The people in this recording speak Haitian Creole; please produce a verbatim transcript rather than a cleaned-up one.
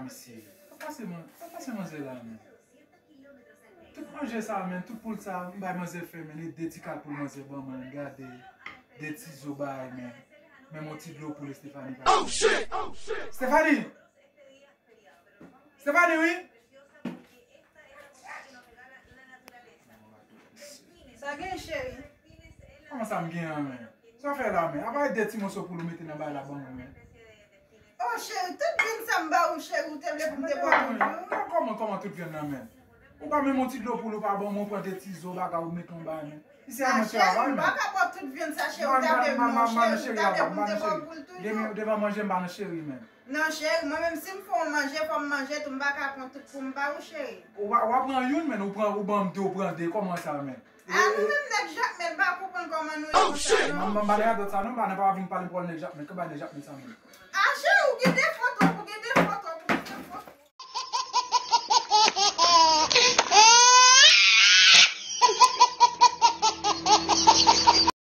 Mesye, pa pase man, pa pase manzè la, men. Tout manje sa, men, tout poul sa, m bay manzè fen, men, e de ti kalpoul manzè ban mwen, gade, de ti zo bay, men. Men yon ti dlo poul Stephanie pa. Oh shit! Oh shit! Stephanie! Stephanie, wi! Sa gen, cheri? Kòman sa m gen an, men? Sa w fè la, men? Apa e de ti moso poul ou mete nan bay la ban mwen, men? Oh, cheri, tout vyann sa m ba ou, cheri, ou te vle pou m te ba w toujou? Kòman, kòman tout vyann nan, men? Ou pa menm yon ti dlo poul ou pa ban mwen, ou pran de ti zo bagay ou mete yon bay, men. Isi a mwen travay, men. M pa ka ba w tout vyann sa, cheri, ou ta vle non, cheri, ou ta vle pou m te ba w poul toujou? Devan manje, m pa nan cheri, men. Non, cheri, mwen menm si m fè w manje, fò m manje tou, m pa ka pran tout pou m ba ou, cheri. Ou pa, w a pran youn, men, ou pran, ou ban m de, ou pran de, kòman sa, men? A, nou menm nèg Jakmèl, m pa konprann kòman nou ye konsa, non. M, m pa nan radòt sa, non, m pa nan pa vin pale m pral nèg Jakmèl, ki bay nèg Jakmèl sa, men.